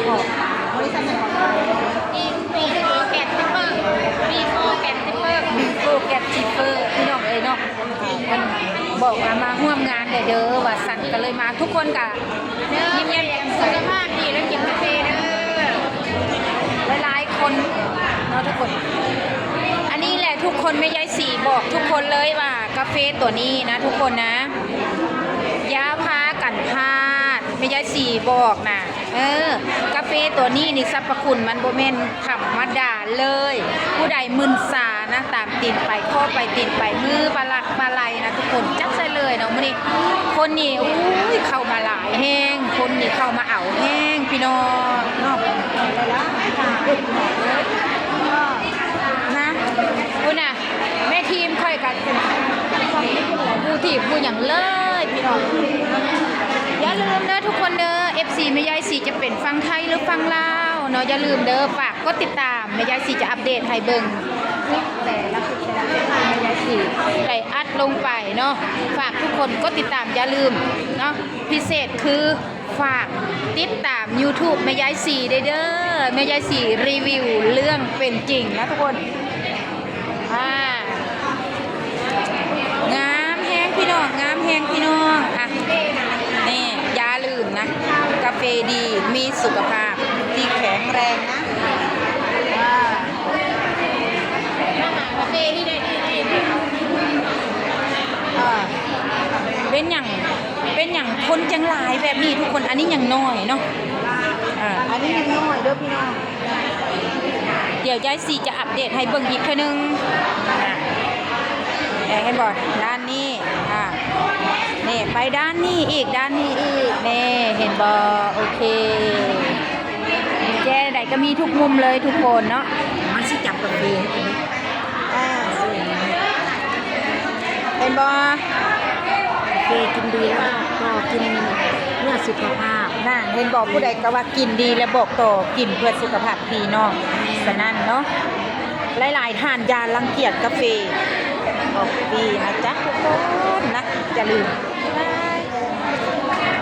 ຂອງບໍລິສັດຫຍັງຂອງເຮົາ? ບີໂຟ ແກັດທິບເບີ ບີໂຟ ແກັດທິບເບີ ບີໂຟ ແກັດທິບເບີ ພີ່ນ້ອງເອີຍເນາະ. ເພິ່ນບອກວ່າມາຮ່ວມງານແດ່ເດີ ວ່າຊັ້ນ ກໍເລີຍມາ. ທຸກຄົນກໍຍິ້ມແຍ້ມແຈ່ມໃສ ສຸຂະພາບດີ ແລ້ວກິນກາເຟເດີ ຫຼາຍໆຄົນເນາະທຸກຄົນ. ອັນນີ້ແຫຼະທຸກຄົນ ແມ່ຍາຍສີບອກທຸກຄົນເລີຍວ່າ ກາເຟຕົວນີ້ນະທຸກຄົນນະ ຢ່າພາກັນພາດ. ແມ່ຍາຍສີບອກນະ ເອີ ກາເຟຕົວນີ້ນີ້ ສັບພະຄຸນມັນບໍ່ແມ່ນທຳມະດາເລີຍ. ຜູ້ໃດມຶນຊານະ ຕາມຕີນໄປ ຂໍ້ໄປຕີນໄປ ມືປາຫຼັກປາໄລນະທຸກຄົນ ຈັດໃສ່ເລີຍເນາະ. ມື້ນີ້ຄົນນີ້ ໂອ້ຍ ເຂົ້າມາຫຼາຍແຮງ ຄົນນີ້ເຂົ້າມາເອົາແຮງ ພີ່ນ້ອງເນາະ. ຫຼາຍໆ ນະ ພຸ້ນນະ ແມ່ທີມຂ້ອຍກໍເປັນຜູ້ທີມຜູ້ຫຍັງເລີຍ ພີ່ນ້ອງ. ຢ່າລືມເດີທຸກຄົນເດີ ເອັຟຊີ ແມ່ຍາຍສີຈະເປັນຝັ່ງໄທ ຫຼື ຝັ່ງລາວເນາະ. ຢ່າລືມເດີ ຝາກກົດຕິດຕາມ ແມ່ຍາຍສີຈະອັບເດດໃຫ້ເບິ່ງ ຄລິບແຕ່ລະຄລິບແຕ່ລະຄລິບ ແມ່ຍາຍສີໄດ້ອັດລົງໄປເນາະ. ຝາກທຸກຄົນກົດຕິດຕາມ ຢ່າລືມເນາະ. ພິເສດຄື ຝາກຕິດຕາມຢູທູບແມ່ຍາຍສີໄດ້ເດີ ແມ່ຍາຍສີຣີວິວເລື່ອງເປັນຈິງນະທຸກຄົນ. ອ່າ ງາມແຮງພີ່ນ້ອງ ງາມແຮງພີ່ນ້ອງ. ອ່ະ ນີ້ ຢ່າລືມນະ ກາເຟດີ ມີສຸຂະພາບທີ່ແຂງແຮງນະ. ອ່າ ກາເຟນີ້ໄດ້ ນີ້ ນີ້ ນີ້ ອ່າ ເປັນຫຍັງ ເປັນຫຍັງຄົນຈັ່ງຫຼາຍແບບນີ້ທຸກຄົນ? ອັນນີ້ຍັງນ້ອຍເນາະ ອ່າ ອັນນີ້ຍັງນ້ອຍເດີພີ່ນ້ອງ. ດຽວຍາຍສີຈະອັບເດດໃຫ້ເບິ່ງອີກເທື່ອໜຶ່ງ. ອ່າ ເຫັນບໍ່ ດ້ານນີ້ ອ່າ ນີ້ ໄປດ້ານນີ້ອີກ ດ້ານນີ້ອີກ ນີ້ ເຫັນບໍ່? ໂອເຄ ແຈໃດກໍມີທຸກມຸມເລີຍທຸກຄົນເນາະ. ມັນຊິຈັບກາເຟໃຫ້ກິນ ອ່າ ເຫັນບໍ່? ເຄ ກິນດີແລ້ວບອກຕໍ່ ກິນເພື່ອສຸຂະພາບນະ ເຫັນບໍ່? ຜູ້ໃດກໍວ່າກິນດີແລ້ວບອກຕໍ່ ກິນເພື່ອສຸຂະພາບພີ່ນ້ອງ. ສະນັ້ນເນາະ ຫຼາຍໆທ່ານຢ່າລັງກຽດກາເຟ ຂອງຟຣີນະຈ໊ະທຸກຄົນນະ ຢ່າລືມ.